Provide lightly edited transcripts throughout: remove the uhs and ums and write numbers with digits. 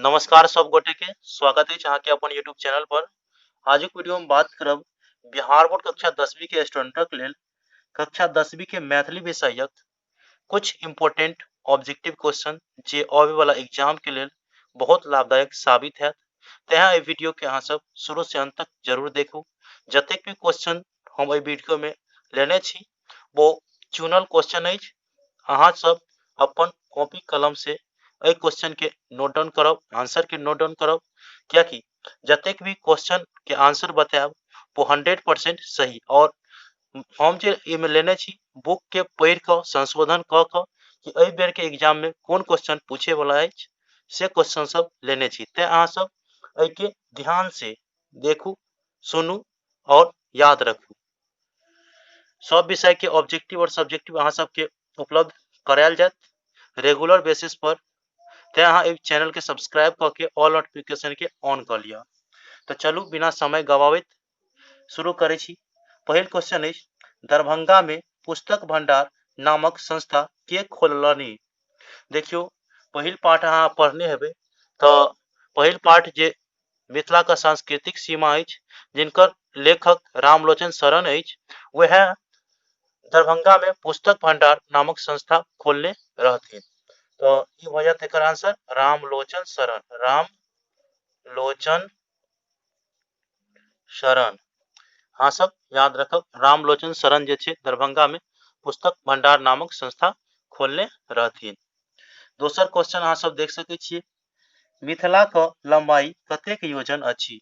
नमस्कार सब गोटे के स्वागत अछि अहाँके अपन यूट्यूब चैनल पर। आजुक वीडियो में बात करब बिहार बोर्ड कक्षा 10वीं के स्टूडेंटक लेल कक्षा 10वीं के मैथिली विषयक कुछ इम्पोर्टेंट ऑब्जेक्टिव क्वेश्चन जे आबे वाला एग्जाम के लेल बहुत लाभदायक साबित हैत। तें एहि वीडियो के अहाँ सब शुरू से अंत तक जरूर देखू। जतेक भी क्वेश्चन हम एहि वीडियो में लेने छी वो चुनल क्वेश्चन अछि। अहाँ सब अपन कॉपी कलम से एहि क्वेश्चन के नोट डाउन करब, आंसर के नोट डाउन करब, कियाकि जतेक भी क्वेश्चन के आंसर बतायब वो 100% सही। और हम जे एहिमे लेने छी बुक के पढ़ि कऽ संशोधन कऽ कऽ कि एहि बेर के एग्जाम में कोन क्वेश्चन पूछे वाला अछि से क्वेश्चन सब लेने छी। तें अहाँ सब एहिके ध्यान से देखू, सुनू और याद रखू। सब विषय के ऑब्जेक्टिव और सब्जेक्टिव अहाँ सबके उपलब्ध करायल जायत रेगुलर बेसिस पर। तें अहाँ एहि चैनल के सब्सक्राइब कऽ के ऑल नोटिफिकेशन के ऑन कऽ लिअ। तऽ चलू बिना समय गवाबैत शुरू करै छी। पहिल क्वेश्चन अछि, दरभंगा में पुस्तक भंडार नामक संस्था के खोललनि? देखियौ, पहिल पाठ अहाँ पढ़ने हेबै तऽ पहिल पाठ जे मिथिला के सांस्कृतिक सीमा अछि, जिनकर लेखक रामलोचन शरण अछि, वएह दरभंगा में पुस्तक भंडार नामक संस्था खोलने रहथिन। तऽ ई भऽ जायत एकर आंसर रामलोचन शरण। रामलोचन शरण अहाँ सब याद रखब, रामलोचन शरण जे छै दरभंगा में पुस्तक भंडार नामक संस्था खोलने रहथिन। दोसर क्वेश्चन अहाँ सब देख सकै छियै, मिथिला के लंबाई कतेक योजन अछि?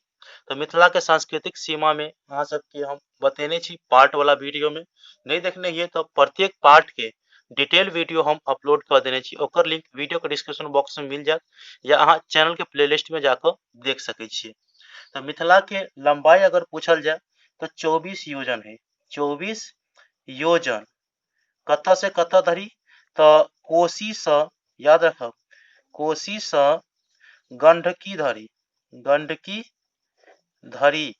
तऽ मिथिला के सांस्कृतिक सीमा में अहाँ सबके हम बतेने छी पार्ट वाला वीडियो में, नहीं देखने हिए तऽ प्रत्येक पार्ट के डिटेल वीडियो हम अपलोड कऽ देने छी, ओकर लिंक वीडियो के डिस्क्रिप्शन बॉक्स में मिल जायत या अहाँ चैनल के प्लेलिस्ट में जाकऽ देख सकै छियै। तऽ मिथिला के लंबाई अगर पूछल जाय तऽ 24 योजन है, 24 योजन कतऽ से कतऽ धरि? तऽ कोसी से, याद रखब, कोसी से गंडकी धरि, गंडकी धरि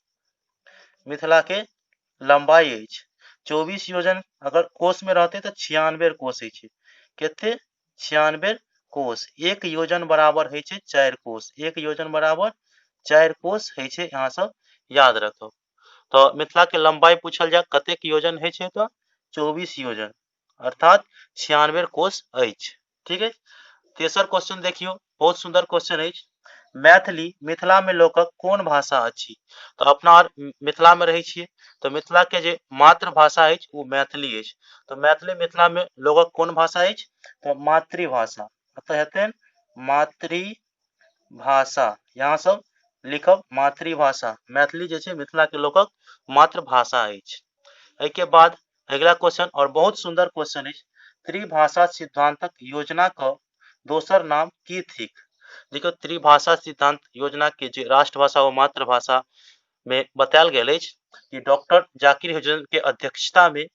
मिथिला के लंबाई अछि। 24 योजन अगर कोस में रहते तऽ 96 कोस होइ छै। कते? 96 कोस। एक योजन बराबर होइ छै 4 कोस। एक योजन बराबर 4 कोस होइ छै, अहाँ सब याद रखब। तऽ मिथिला के लंबाई पूछल जाय कतेक योजन होइ छै तऽ 24 योजन अर्थात 96 कोस अछि। ठीक है, तेसर क्वेश्चन देखियौ, बहुत सुंदर क्वेश्चन अछि। मैथिली मिथिला में लोकक कोन भाषा अछि? तऽ अपना आर मिथिला में रहै छियै तऽ मिथिला के जे मातृभाषा अछि ओ मैथिली अछि। तऽ मैथिली मिथिला में लोकक कोन भाषा अछि? तऽ मातृभाषा। एतऽ हेतनि मातृभाषा, यहाँ सब लिखब मातृभाषा। मैथिली जे छै मिथिला के लोकक मातृभाषा अछि। एहिके बाद अगिला क्वेश्चन और बहुत सुंदर क्वेश्चन अछि, त्रिभाषा सिद्धांतक योजना के दोसर नाम की थिक? देखियौ, त्रिभाषा सिद्धांत योजना के जे राष्ट्रभाषा और मातृभाषा में बतायल गेल अछि कि डॉक्टर जाकिर हुसैन के अध्यक्षता में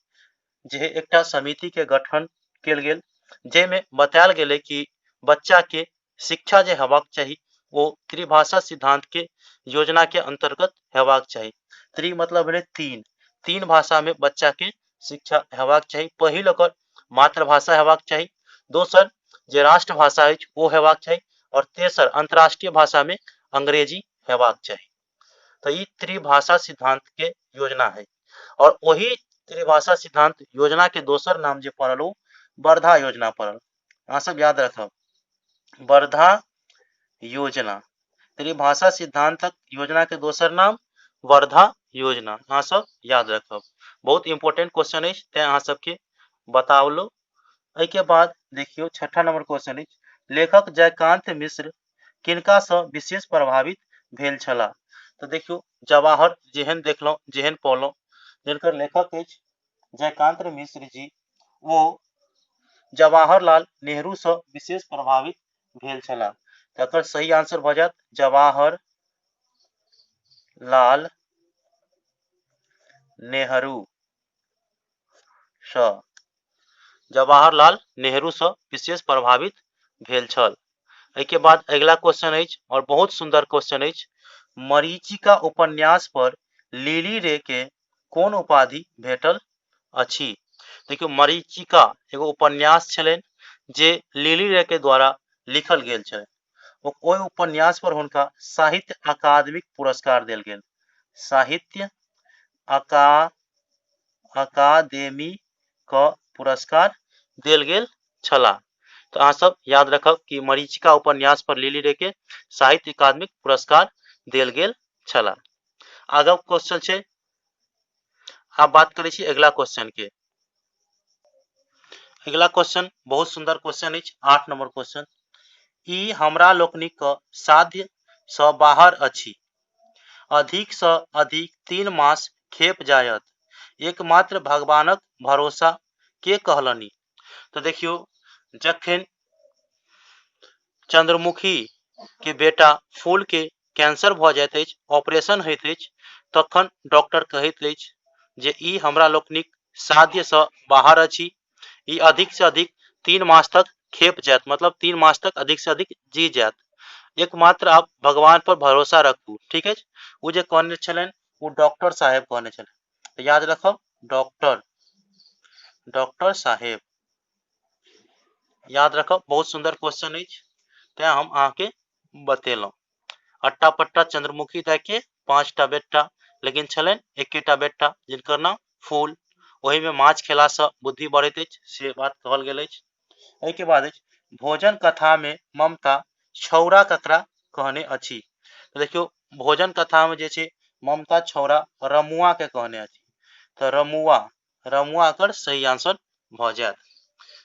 जे एकटा समिति के गठन कयल गेल, जाहिमे बतायल गेलै कि बच्चा के शिक्षा जे हेबाक चाही ओ त्रिभाषा सिद्धांत के योजना के अंतर्गत हेबाक चाही। त्रि मतलब भेलै तीन, तीन भाषा में बच्चा के शिक्षा हेबाक चाही। पहिल ओकर मातृभाषा हेबाक चाही, दोसर जे राष्ट्रभाषा अछि ओ हेबाक चाही, और तेसर अंतर्राष्ट्रीय भाषा में अंग्रेजी हेबाक चाही। तऽ ई त्रिभाषा सिद्धांत के योजना है। और वही त्रिभाषा सिद्धांत योजना के दोसर नाम जे पड़ल ओ वर्धा योजना पड़ल। अहाँ सब याद रखब, वर्धा योजना, त्रिभाषा सिद्धांतक योजना के दोसर नाम वर्धा योजना, अहाँ सब याद रखब। बहुत इंपोर्टेंट क्वेश्चन अछि, तें अहाँ सबके बतावलो। एहिके बाद देखियौ छठा नंबर क्वेश्चन अछि, लेखक जयकांत मिश्र किनका सँ विशेष प्रभावित भेल छलाह? तऽ देखियौ, जवाहर जेहन देखलहुँ जेहन पौलहुँ, जिनकर लेखक अछि जयकांत मिश्र जी, ओ जवाहरलाल नेहरू सँ विशेष प्रभावित भेल छलाह। तकर सही आंसर भऽ जायत जवाहर लाल नेहरू सँ। जवाहरलाल नेहरू सँ विशेष प्रभावित भेल छल। एहिके बाद अगिला क्वेश्चन अछि और बहुत सुंदर क्वेश्चन अछि, मरीचिका उपन्यास पर लिली रे के कोन उपाधि भेटल अछि? देखियौ, मरीचिका एगो उपन्यास छलनि जे लिली रे के द्वारा लिखल गेल छलनि। ओहि उपन्यास पर हुनका साहित्य अकादमिक पुरस्कार देल गेल। साहित्य अका अकादेमी क पुरस्कार देल गेल छलाह। तऽ अहाँ सब याद रखब कि मरीचिका उपन्यास पर लिली रे के साहित्य अकादमिक पुरस्कार देल गेल छलाह। आगाँ क्वेश्चन छै, आब बात करै छी अगिला क्वेश्चन के। अगिला क्वेश्चन बहुत सुंदर क्वेश्चन अछि, 8 नंबर क्वेश्चन। ई हमरा लोकनिक साध्य सँ बाहर अछि। अधिक सँ अधिक 3 मास खेप जायत। एकमात्र भगवानक भरोसा के कहलनि? तऽ देखियौ, जखन चंद्रमुखी के बेटा फूल के कैंसर भऽ जाइत अछि, ऑपरेशन होइत अछि, तखन डॉक्टर कहैत अछि जे ई हमरा लोकनिक साध्यसँ बाहर अछि, ई अधिकसँ अधिक 3 मास तक खेप जायत, मतलब 3 मास तक अधिकसँ अधिक जी जायत। एकमात्र आप भगवान पर भरोसा रखू, ठीक अछि। ओ जे कहने छलनि ओ डॉक्टर साहेब कहने छलनि, तऽ याद रखब डॉक्टर, डॉक्टर साहेब, याद रखब। बहुत सुंदर क्वेश्चन अछि, तें हम अहाँके बतेलहुँ। अट्टा पट्टा चंद्रमुखी दाई के 5टा बेटा, लेकिन छलनि एकेटा बेटा जिनकर नाम फूल। ओहिमे माछ खेलासँ बुद्धि बढ़ैत अछि, से बात कहल गेल अछि। एहिके बाद अछि भोजन कथा में ममता छौड़ा ककरा कहने अछि? तऽ देखियौ, भोजन कथा में जे छै ममता छौड़ा रमुआ के कहने अछि, तऽ रमुआ, रमुआ एकर सही आंसर भऽ जायत।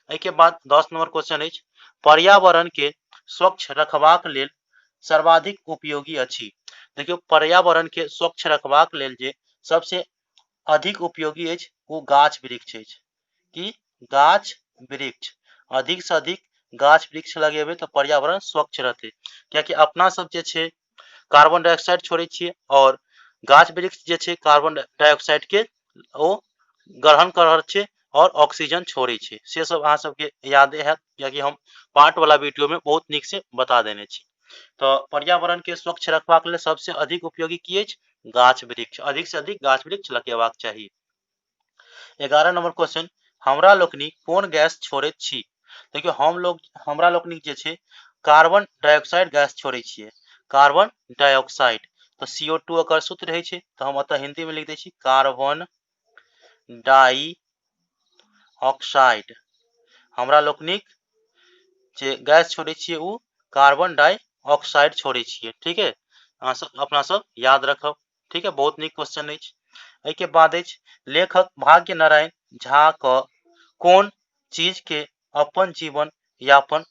एहिके बाद 10 नंबर क्वेश्चन अछि, पर्यावरण के स्वच्छ रखबाक लेल सर्वाधिक उपयोगी अछि। देखियौ, पर्यावरण के स्वच्छ रखबाक लेल जे सबसे अधिक उपयोगी अछि ओ गाछ वृक्ष अछि। की गाछ वृक्ष, अधिक से अधिक गाछ वृक्ष लगेबै तऽ पर्यावरण स्वच्छ रहतै, कियाकि अपना सब जे छै कार्बन डाइऑक्साइड छोड़ै छियै और गाछ वृक्ष जे छै कार्बन डाइऑक्साइड के ओ ग्रहण कऽ रहल छै और ऑक्सीजन छोड़ै छै। से सब अहाँ सबके यादे हैत, कियाकि हम पार्ट वाला वीडियो में बहुत नीक से बता देने छी। तऽ पर्यावरण के स्वच्छ रखबाक लेल सबसे अधिक उपयोगी की अछि? गाछ वृक्ष, अधिक से अधिक गाछ वृक्ष लगेबाक चाही। 11 नंबर क्वेश्चन, हमरा लोकनि कोन गैस छोड़ैत छी? देखियौ, हमरा लोकनिक जे छै कार्बन डाइऑक्साइड गैस छोड़ै छियै, कार्बन डाइऑक्साइड, तऽ सी ओ टू एकर सूत्र रहै छै, तऽ हम एतऽ हिंदी में लिख दै छी कार्बन डाइऑक्साइड। हमरा लोकनिक जे गैस छोड़ै छियै ओ कार्बन डाइऑक्साइड छोड़ै छियै, ठीक है। अहाँ सब अपना सब याद रखब, ठीक है। बहुत नीक क्वेश्चन अछि। एहिके बाद अछि लेखक भाग्य नारायण झा क कोन चीज के अपन जीवन यापन,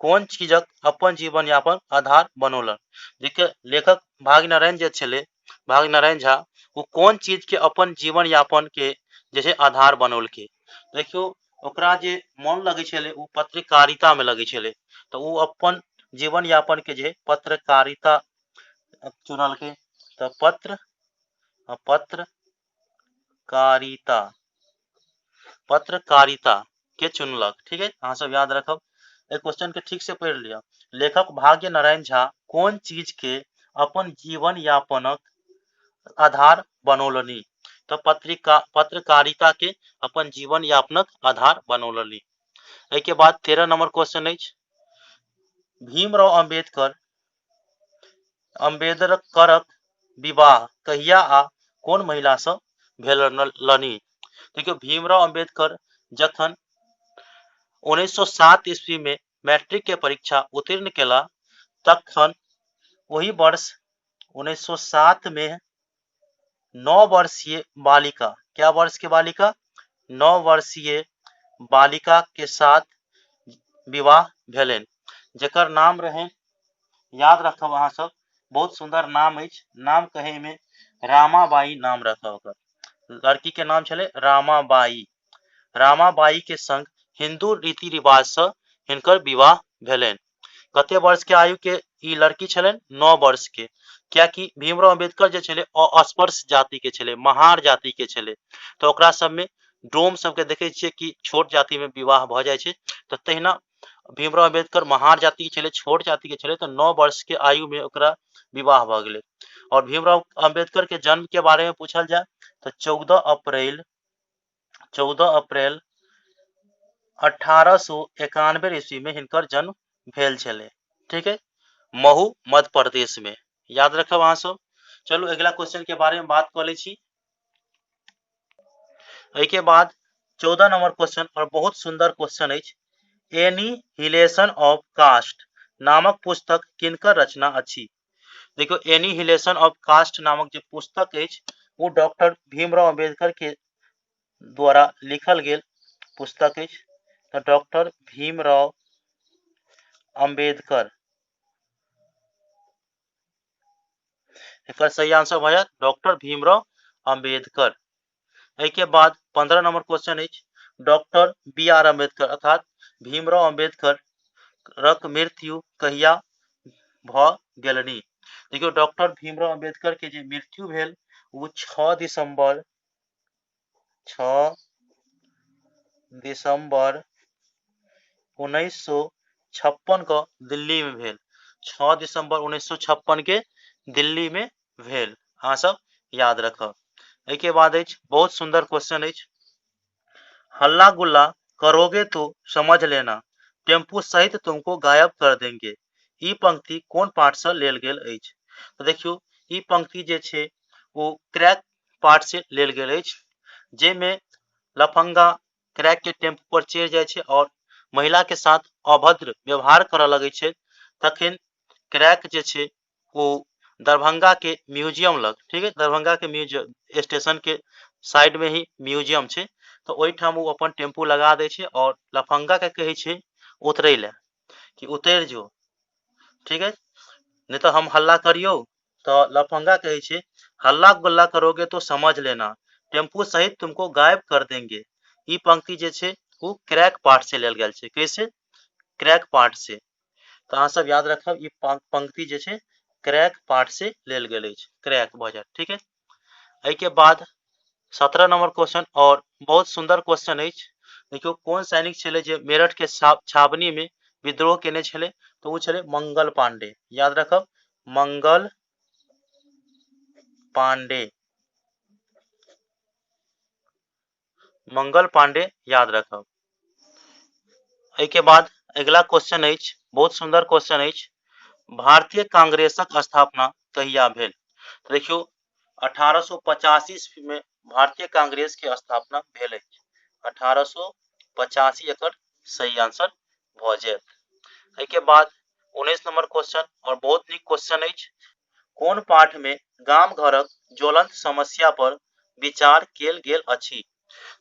कोन चीजक अपन जीवन यापन आधार बनौलनि? देखियौ, लेखक भाग्य नारायण जे छलै, भाग्य नारायण झा, ओ कोन चीज के अपन जीवन यापन के जे छै आधार बनौलकै? देखियौ, ओकरा जे मन लगै छलै ओ पत्रकारिता में लगै छलै, तऽ ओ अपन जीवन यापन के जे पत्रकारिता चुनलकै, तऽ पत्रकारिता, पत्रकारिता के चुनलक, ठीक है। अहाँ सब याद रखब, एहि क्वेश्चन के ठीक से पढ़ि लिअ। लेखक भाग्य नारायण झा कोन चीज के अपन जीवन यापनक आधार बनौलनि? तऽ पत्रकारिता के अपन जीवन यापनक आधार बनौलनि। एहिके बाद 13 नंबर क्वेश्चन अछि, भीमराव अम्बेडकरक विवाह कहिया आ कोन महिला सँ भेलनि? देखियौ, भीमराव अम्बेडकर जखन 1907 ईस्वी में मैट्रिक के परीक्षा उत्तीर्ण केला, तखन ओहि वर्ष 1907 में 9 वर्षीय बालिका, क्या वर्ष के बालिका? 9 वर्षीय बालिका के साथ विवाह भेलनि, जकर नाम रहनि, याद रखब अहाँ सब, बहुत सुंदर नाम अछि, नाम कहे में रामाबाई नाम रखब ओकर। लड़की के नाम छलै रामाबाई। रामाबाई के संग हिंदू रीति रिवाज से हिनकर विवाह भेलनि। कते वर्ष के आयु के ई लड़की छलनि? 9 वर्ष के। कियाकि भीमराव अम्बेडकर जे छलै अस्पर्श जाति के छलै, महार जाति के छलै, तऽ ओकरा सब में डोम सबके देखै छियै कि छोट जाति में विवाह भऽ जाइ छै, तऽ तहिना भीमराव अम्बेडकर महार जाति के छलै, छोट जाति के छलै, तऽ 9 वर्ष के आयु में ओकरा विवाह भऽ गेलै। और भीमराव अम्बेडकर के जन्म के बारे में पूछल जाय तऽ 14 अप्रैल 1891 ईस्वी में हिनकर जन्म भेल छलै, ठीक है, महू मध्य प्रदेश में, याद रखब अहाँ सब। चलू अगिला क्वेश्चन के बारे में बात कऽ लै छी। एहिके बाद 14 नंबर क्वेश्चन और बहुत सुंदर क्वेश्चन अछि, एनिहिलेशन ऑफ कास्ट नामक पुस्तक किनकर रचना अछि? देखियौ एनिहिलेशन ऑफ कास्ट नामक जे पुस्तक अछि ओ डॉक्टर भीमराव अंबेडकर के द्वारा लिखल गेल पुस्तक अछि। तऽ डॉक्टर भीमराव अंबेडकर, एकर सही आंसर भऽ जायत डॉक्टर भीमराव अंबेडकर। एहिके बाद 15 नंबर क्वेश्चन अछि, डॉक्टर बी आर अम्बेडकर अर्थात भीमराव अम्बेडकर रक मृत्यु कहिया भऽ गेलनि? देखियौ डॉक्टर भीमराव अम्बेडकर के जे मृत्यु भेल ओ 6 दिसंबर, 6 दिसंबर 1956 के दिल्ली में भेल। 6 दिसंबर 1956 के दिल्ली में भेल, अहाँ सब याद रखब। एहिके बाद अछि बहुत सुंदर क्वेश्चन अछि, हल्ला गुल्ला करोगे तो समझ लेना टेम्पू सहित तुमको गायब कर देंगे, ई पंक्ति कोन पाठ से लेल गेल अछि? तऽ देखियौ ई पंक्ति जे छै ओ क्रैक पाठ से लेल गेल अछि, जाहिमे लफंगा क्रैक के टेम्पू पर चढ़ि जाइ छै और महिला के साथ अभद्र व्यवहार करऽ लगै छै। तखन क्रैक जे छै ओ दरभंगा के म्यूजियम लग, ठीक है, दरभंगा के म्यूजियम स्टेशन के साइड में ही म्यूजियम छै, तऽ ओहिठाम ओ अपन टेम्पू लगा दै छै और लफंगा के कहै छै उतरै लए कि उतरि जो, ठीक है, नहीं तो हम हल्ला करियौ। तऽ लफंगा कहै छै हल्ला गुल्ला करोगे तो समझ लेना टेम्पू सहित तुमको गायब कर देंगे। ई पंक्ति जे छै ओ क्रैक पाठ से लेल गेल छै। कैसे? क्रैक पाठ से। तऽ अहाँ सब याद रखब ई पंक्ति जे छै क्रैक पाठ से लेल गेल अछि, क्रैक भऽ जायत, ठीक है। एहिके बाद 17 नंबर क्वेश्चन और बहुत सुंदर क्वेश्चन अछि। देखियौ कोन सैनिक छलै जे मेरठ के छावनी में विद्रोह केने छलै? तऽ ओ छलै मंगल पांडे, याद रखब मंगल पांडे, मंगल पांडे याद रखब। एहिके बाद अगिला क्वेश्चन अछि, बहुत सुंदर क्वेश्चन अछि, भारतीय कांग्रेसक स्थापना कहिया भेल? तऽ देखियौ 1885 ईस्वी में भारतीय कांग्रेस के स्थापना भेल अछि। 1885 एकर सही आंसर भऽ जायत। एहिके बाद 19 नंबर क्वेश्चन और बहुत नीक क्वेश्चन अछि, कोन पाठ में गाम घरक ज्वलंत समस्या पर विचार कयल गेल अछि?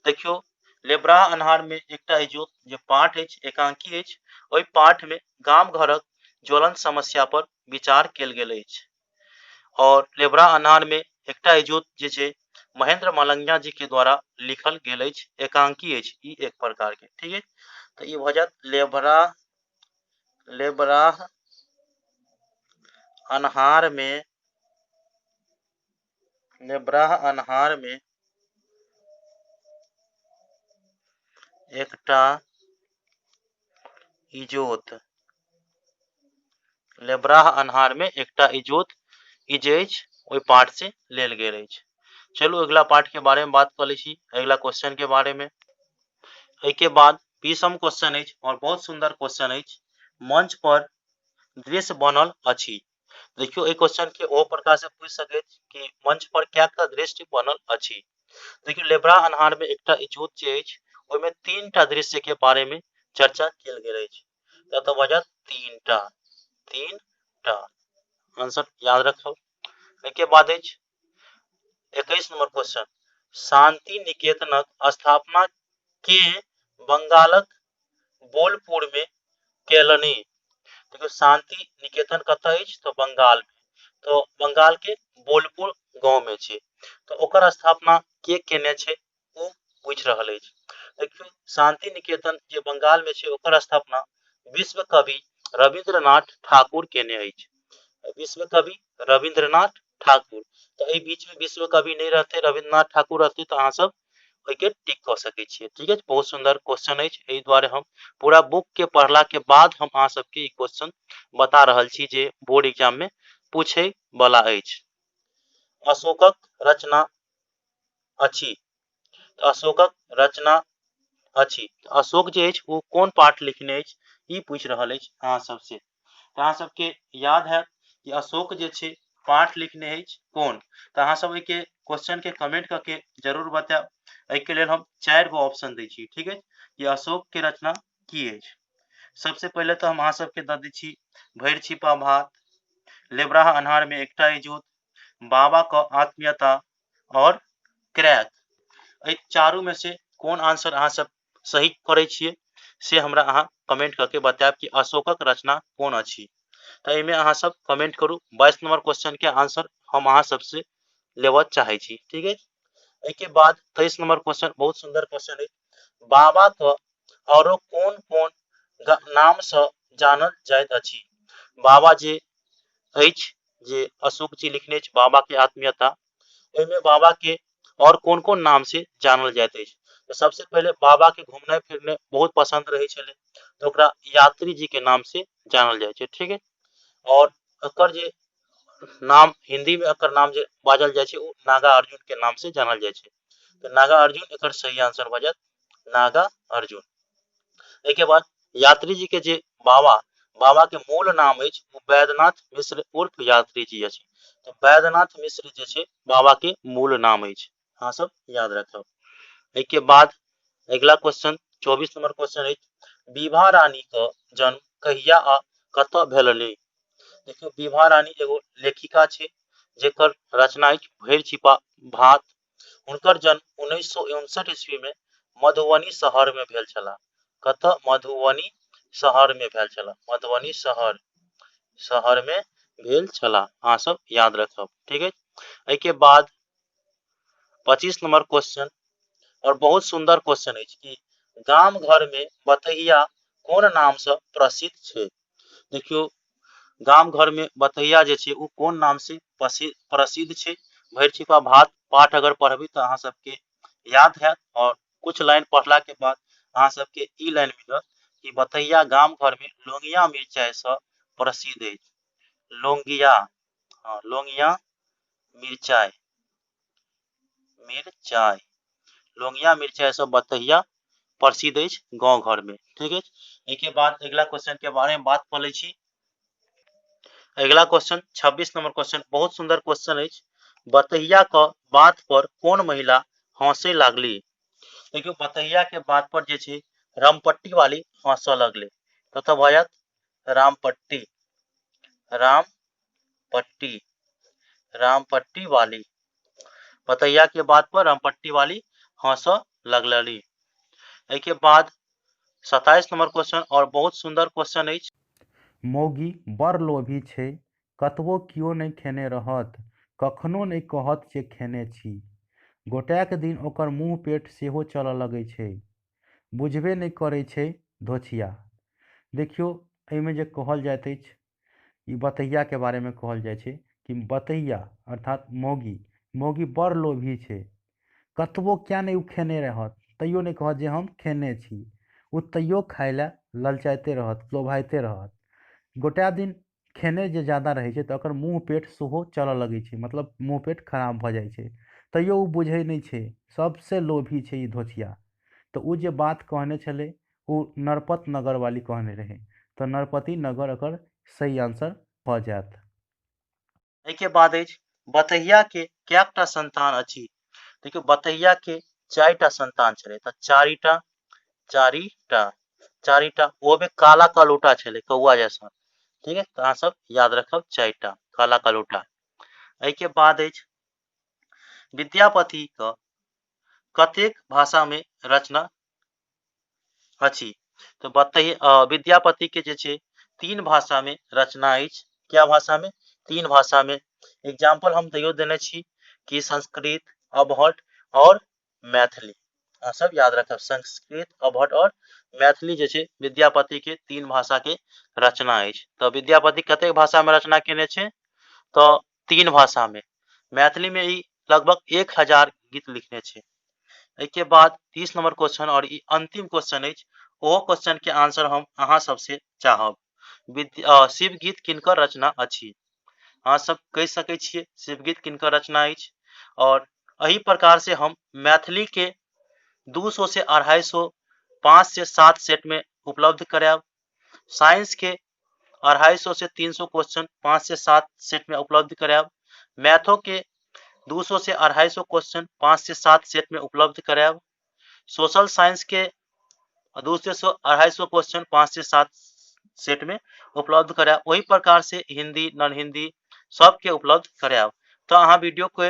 देखियौ लेबराह अन्हार में एकटा इजोत जे पाठ अछि, एकांकी अछि, ओहि पाठ में गाम घरक ज्वलंत समस्या पर विचार कयल गेल अछि। और लेबराह अन्हार में एकटा इजोत जे छै महेंद्र मलंगिया जी के द्वारा लिखल गेल अछि, एकांकी अछि ई एक प्रकार के, ठीक है। तऽ ई भऽ जायत लेबराह अन्हार में, लेबराह अन्हार में एकटा इजोत, लेबराह अन्हार में एकटा इजोत, ई जे अछि ओहि पाठ से लेल गेल अछि। चलू अगिला पाठ के बारे में बात कऽ लै छी, अगिला क्वेश्चन के बारे में। एहिके बाद 20म क्वेश्चन अछि और बहुत सुंदर क्वेश्चन अछि, मंच पर दृश्य बनल अछि। देखियौ एहि क्वेश्चन के ओहो प्रकार से पूछि सकैत कि मंच पर कएटा दृश्य बनल अछि। देखियौ लेबराह अन्हार में एकटा इजोत जे अछि ओहिमे 3टा दृश्य के बारे में चर्चा कयल गेल अछि। तऽ भऽ जायत 3टा, 3टा आंसर याद रखब। एहिके बाद अछि 21 नंबर क्वेश्चन, शांति निकेतनक स्थापना के बंगालक बोलपुर में केलनि? देखियौ शांति निकेतन कतऽ अछि? तऽ बंगाल में, तऽ बंगाल के बोलपुर गांव में छै। तऽ ओकर स्थापना के केने छै ओ पूछि रहल अछि। देखियौ शांति निकेतन जे बंगाल में छै ओकर स्थापना विश्व कवि रविन्द्रनाथ ठाकुर केने अछि। विश्व कवि रविन्द्रनाथ ठाकुर, तऽ एहि बीच में विश्व कवि नहि रहतै, रविन्द्रनाथ ठाकुर रहतै, तऽ अहाँ सब ओहिके टिक कऽ सकै छियै, ठीक है। बहुत सुंदर क्वेश्चन अछि, एहि दुआरे हम पूरा बुक के पढ़ला के बाद हम अहाँ सबके ई क्वेश्चन बता रहल छी जे बोर्ड एग्जाम में पूछे वाला अछि। अशोकक रचना अछि, तऽ अशोकक रचना अछि, अशोक जे अछि ओ कोन पाठ लिखने अछि ई पूछि रहल अछि अहाँ सबसे। तऽ अहाँ सबके याद हैत कि अशोक जे छै पाठ लिखने अछि कोन? तऽ अहाँ सब एहिके क्वेश्चन के कमेंट कऽ के जरूर बतायब। एहिके लेल हम 4 गो ऑप्शन दै छी, ठीक अछि, कि अशोक के रचना की अछि। सबसे पहिले तऽ हम अहाँ सबके दऽ दै छी भरि छिपा भात, लेबराह अन्हार में एकटा इजोत, बाबा क आत्मीयता और क्रैक। एहि चारू में से कोन आंसर अहाँ सब सही करै छियै से हमरा अहाँ कमेंट करके बतायब कि अशोकक रचना कोन अछि। तऽ एहिमे अहाँ सब कमेंट करू। 22 नंबर क्वेश्चन के आंसर हम अहाँ सबसे लेबऽ चाहै छी, ठीक अछि। एहिके बाद 23 नंबर क्वेश्चन बहुत सुंदर क्वेश्चन अछि। बाबा क औरो कोन कोन नाम से जानल जाइत अछि? बाबा जे अछि, जे अशोक जी लिखने अछि बाबा के आत्मीयता, ओहिमे बाबा के और कोन कोन नाम से जानल जाइत अछि? तऽ सबसे पहिले बाबा के घूमनाइ फिरनाइ बहुत पसंद रहे छलै, तऽ ओकरा यात्री जी के नाम से जानल जाइ छै, ठीक है। और एकर जे नाम हिंदी में एकर नाम जे बाजल जाइ छै ओ नागा अर्जुन के नाम से जानल जाइ छै। तऽ नागा अर्जुन एकर सही आंसर भऽ जायत, नागा अर्जुन। एहिके बाद यात्री जी के जे बाबा के मूल नाम अछि ओ वैद्यनाथ मिश्र उर्फ यात्री जी अछि। तऽ वैद्यनाथ मिश्र जे छै बाबा के मूल नाम अछि, अहाँ सब याद रखब। एहिके बाद अगिला क्वेश्चन 24 नंबर क्वेश्चन अछि, विभा रानी के जन्म कहिया आ कतऽ भेलनि? देखियौ, विभा रानी एगो लेखिका छै जेकर रचना अछि भरि छिपा भात। हुनकर जन्म 1959 ईस्वी में मधुबनी शहर में भेल छलाह। कतऽ? मधुबनी शहर में भेल छलाह। मधुबनी शहर में भेल छलाह, अहाँ सब याद रखब, ठीक है। एहिके बाद 25 नंबर क्वेश्चन और बहुत सुंदर क्वेश्चन अछि कि गाम घर में बतहिया कोन नाम से प्रसिद्ध छै? देखियौ, गाम घर में बतहिया जे छै ओ कोन नाम से प्रसिद्ध छै? भरि छिपा भात पाठ अगर पढ़बै तऽ अहाँ सबके याद हैत और कुछ लाइन पढ़ला के बाद अहाँ सबके ई लाइन मिलत कि बतहिया गाम घर में लोंगिया मिरचाई से प्रसिद्ध अछि। लोंगिया, हाँ, लोंगिया मिरचाई, मिरचाई, लोंगिया मिरचाई से बतहिया प्रसिद्ध अछि गाँव घर में, ठीक अछि। एहिके बाद अगिला क्वेश्चन के बारे में बात कऽ लै छी। अगिला क्वेश्चन 26 नंबर क्वेश्चन बहुत सुंदर क्वेश्चन अछि। बतहिया के बात पर कोन महिला हंसे लागली? देखियौ, बतहिया के बात पर जे छै रामपट्टी वाली हंसऽ लगले, ततऽ भऽ जायत रामपट्टी, रामपट्टी, रामपट्टी वाली। बतहिया के बात पर रामपट्टी वाली हंसऽ लगलनी। एहिके बाद 27 नंबर क्वेश्चन और बहुत सुंदर क्वेश्चन अछि। मौगी बड़ लोभी छै, कतबो कियो नहि खेने रहत, कखनो नहि कहत जे खेने छी। गोटेक दिन ओकर मुँह-पेट सेहो चलय लगै छै। बुझबे नहि करै छै धोछिया। देखियौ, एहिमे जे कहल जाइत अछि, ई बतहियाके बारेमे कहल जाइ छै कि बतहिया अर्थात मौगी, मौगी बड़ लोभी छै, कतबो किया नहि ओ खेने रहत तैयो नहि कहत जे हम खेने छी, ओ तैयो खाय लए ललचाइते रहत, लोभाइते रहत। गोटा दिन खेने जे ज्यादा रहै छै तऽ ओकर मुँह पेट सेहो चलऽ लगै छै, मतलब मुँह पेट खराब भऽ जाइ छै, तैयो ओ बुझै नहि छै, सबसँ लोभी छै ई धोछिया। तऽ ओ जे बात कहने छलै ओ नरपत नगर वाली कहने रहै, तऽ नरपति नगर एकर सही आंसर भऽ जायत। एहिके बाद अछि बतहिया के कएकटा संतान अछि? देखियौ, बतहिया के 4टा संतान छलै, तऽ चारिटा, चारिटा, चारिटा, ओहोमे काला कलोटा छलै, कौआ जैसा, ठीक है। तऽ अहाँ सब याद रखब 4टा काला कलोटा। एहिके बाद अछि विद्यापति के कतेक भाषा में रचना अछि? तऽ विद्यापति के जे छै 3 भाषा में रचना अछि। क्या भाषा में? 3 भाषा में। एग्जाम्पल हम तैयो देने छी कि संस्कृत, अवहट्ठ और मैथिली। अहाँ सब याद रखब संस्कृत, अवहट्ठ और मैथिली जे छै विद्यापति के 3 भाषा के रचना अछि। तऽ विद्यापति कतेक भाषा में रचना केने छै? तऽ 3 भाषा में। मैथिली में ई लगभग 1000 गीत लिखने छै। एहिके बाद 30 नंबर क्वेश्चन और ई अंतिम क्वेश्चन अछि, ओहो क्वेश्चन के आंसर हम अहाँ सबसे चाहब। शिव गीत किनकर रचना अछि? अहाँ सब कहि सकै छियै शिव गीत किनकर रचना अछि। और एही प्रकार से हम मैथिली के 200 से 250, 5 से 7 सेट में उपलब्ध करायब। साइंस के 250 से 300 क्वेश्चन 5 से 7 सेट में उपलब्ध करायब। मैथो के 200 से 250 क्वेश्चन 5 से 7 सेट में उपलब्ध करायब। सोशल साइंस के 200 से 250 क्वेश्चन 5 से 7 सेट में उपलब्ध करायब। ओहि प्रकार से हिंदी, नॉन हिंदी सबके उपलब्ध करायब। तो अहाँ वीडियो के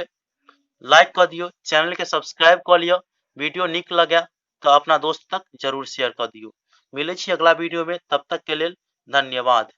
लाइक कऽ दियौ, चैनल के सब्सक्राइब कऽ लिअ, वीडियो नीक लगे तो अपना दोस्त तक जरूर शेयर कऽ दियौ। मिलै छी अगला वीडियो में, तब तक के लेल धन्यवाद।